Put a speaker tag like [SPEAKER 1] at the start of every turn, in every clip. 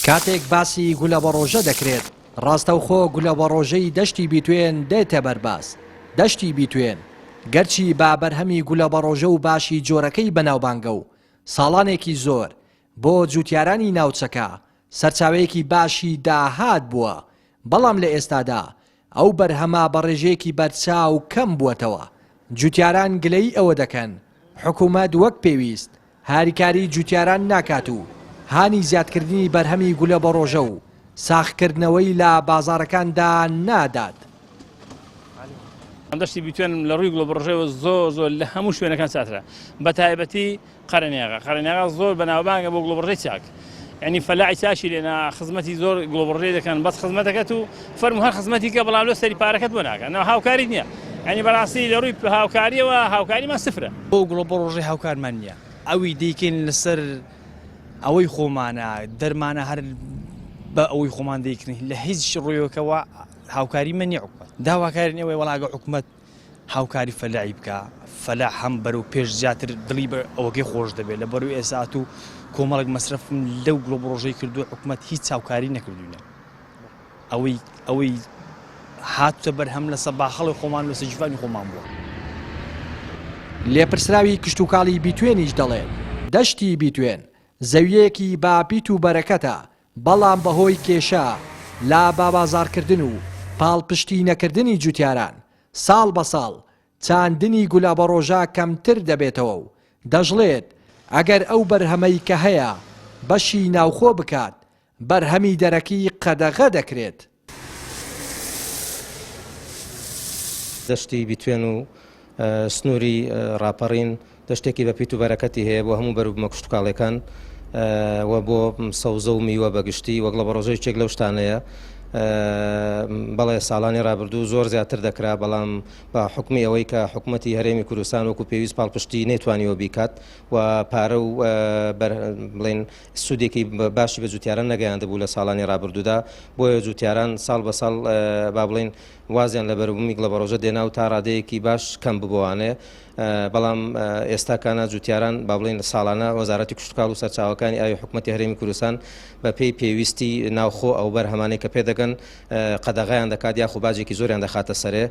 [SPEAKER 1] کاتێک باسی گولەبەڕۆژە دەکرێت، ڕاستەوخۆ گولەبەڕۆژەی دەشتی بیتوێن دێتە بەرباس. دەشتی بیتوێن، گەرچی بە بەرهەمی گولەبەڕۆژە و باشی جۆرەکەی بەناوبانگە و ساڵانێکی زۆر بۆ جوتیارانی ناوچەکە سەرچاوەیەکی باشی داهات بووە، بەڵام لە ئێستادا ئەو بەرهەمە بە ڕێژەیەکی بەرچاو کەم بووەتەوە، جوتیاران گلەیی ئەوە دەکەن حکومەت وەک پێویست هاریکاری جوتیاران ناکات و هانی زیادکردنی بەرهەمی گولەبەڕۆژە و ساغکردنەوەی لە بازاڕەکاندا نادات.
[SPEAKER 2] دەشتی بیتوێن لە ڕووی گوڵەبەڕۆژەوە زۆر زۆر لە هەموو شوێنەکان چاترە بەتایبەتی قەرەنێغە قەرەنێغە زۆر بەناوبانگە بۆ گوڵبڕژەی چاک یعنی فەلاعی چاشی لێنا خزمەتی زۆر گوڵبڕژەی دەکەن بەس خزمەتەکەت و فەرمو هەر خزمەتی کە بەڵام لۆ سەری پارەکەت بۆ ناکەن نا هاوکاری نییە یعنی بەڕاستی لە ڕووی هاوکاریەوە هاوکاریمان سفرە.
[SPEAKER 3] بۆ گوڵبڕژەی هاوکارمان نییە ئەوی دەیکەین لەسەر ئەوەی خۆمانە دەرمانە هەر بە ئەوەی خۆمان دەیکرین لە هیچ ڕوویەکەوە هاوکاریمان نییە حکومەت داواکارین ئێوەی وەڵاگە حکومەت هاوکاری فەلاحی بکا فەلاح هەم بەرەو پێش زیاتر دڵی بە ئەوەکەی خۆش دەبێت لە بەروی ئێسات و کۆمەڵێک مەسرەفم لەو گڵۆ پڕۆژەی کردو حکومەت هیچ هاوکاری نەکردوینە ئەوەی ئەوەی هاتوتە بەرهەم لەسە باخەڵی خۆمان لەسە جیفانی خۆمان بووە.
[SPEAKER 1] لێپرسراوی کشتوکاڵی بیتوێنیش دەڵێت، دەشتی بیتوێن زەوییەکی بە پیت و بەرەکەتە، بەڵام بەهۆی کێشە لە بابازاڕکردن و پاڵپشتی نەکردنی جوتیاران، ساڵ بە ساڵ چاندنی گولابەڕۆژە کەمتر دەبێتەوە و دەشڵێت، ئەگەر ئەو بەرهەمەی کە هەیە بەشی ناوخۆ بکات، بەرهەمی دەرەکی قەدەغە دەکرێت.
[SPEAKER 4] دەشتی بیتوێن و سنووری ڕاپەڕین دەشتێکی بە پیت و بەرەکەتی هەیە بۆ هەموو بەروبوومە کشتوکاڵیەکان و بۆ سەوزە و میوە بەگشتی وەک لە بەڕۆژە یەکێک لەو شتانەیە بەڵێ ساڵانی ڕابردوو زۆر زیاتر دەکرا بەڵام بە حکومی ئەوەی کە حکوومەتی هەرێمی کوردستان وەکو پێویست پاڵپشتی نەیتوانیوە بیکات و پارە و بڵێن سوودێکی باشی بە جوتیاران نەگەیاندبوو لە ساڵانی ڕابردوودا بۆیە جوتیاران ساڵ بە ساڵ با بڵێن وازیان لە بەروبوومی گڵەبەڕۆژە دێنا و تا ڕادەیەکی باش کەم ببووانێ بەڵام ئێستا کانا جوتیاران با بڵێن ساڵانە وەزارەتی کشتوکاڵ و سەرچاوەکانی ئاوی حکوومەتی هەرێمی کوردستان بە پێی پێویستی ناوخۆ ئەو بەرهەمانەی کە پێدەگەن قەدەغیان دەکات یاخو باجێکی زۆریان دەخاتە سەرێ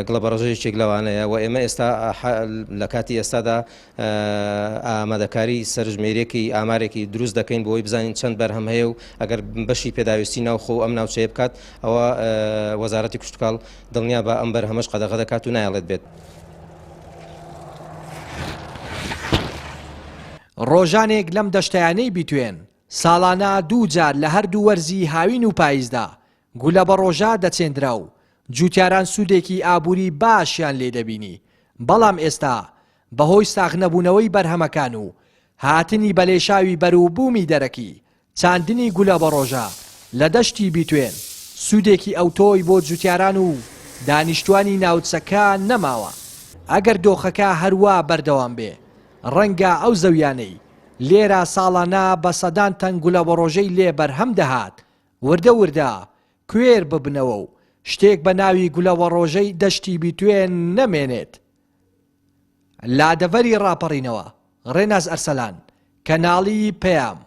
[SPEAKER 4] گڵەبەڕۆژە یەکێک لەوانەیە و ئێمە ئێستا لە کاتی ئێستادا ئامادەکاری سەرژمێریەکی ئامارێکی دروست دەکەین بۆی بزانین چەند بەرهەم هەیە و ئەگەر بەشی پێداویستی ناوخۆ ئەم ناوچەیە بکات ئەوە وەزارەتی کشتوکاڵ دڵنیا بە ئەم بەرهەمەش قەدەغە دەکات و نایەڵێت بێت.
[SPEAKER 1] ڕۆژانێک لەم دەشتایانەی بیتوێن، ساڵانە دووجار لە هەردوو وەرزی هاوین و پایزدا گولەبەڕۆژە دەچێندرا و جوتیاران سوودێکی ئابووری باشیان لێ دەبینی، بەڵام ئێستا بەهۆی ساغنەبوونەوەی بەرهەمەکان و هاتنی بەلێشاوی بەروبوومی دەرەکی، چاندنی گولەبەڕۆژە لە دەشتی بیتوێن سوودێکی ئەوتۆی بۆ جوتیاران و دانیشتوانی ناوچەکە نەماوە، ئەگەر دۆخەکە هەروا بەردەوام بێ ڕەنگە ئەو زەویانەی لێرە ساڵانە بە سەدان تەن گولەبەڕۆژەی لێ بەرهەم دەهات وردە وردە کوێر ببنەوە و شتێک بە ناوی گولەوەڕۆژەی دەشتی بیتوێن نەمێنێت. لە دەڤەری ڕاپەڕینەوە، ڕێناس ئەرسەلان، کەناڵی پەیام.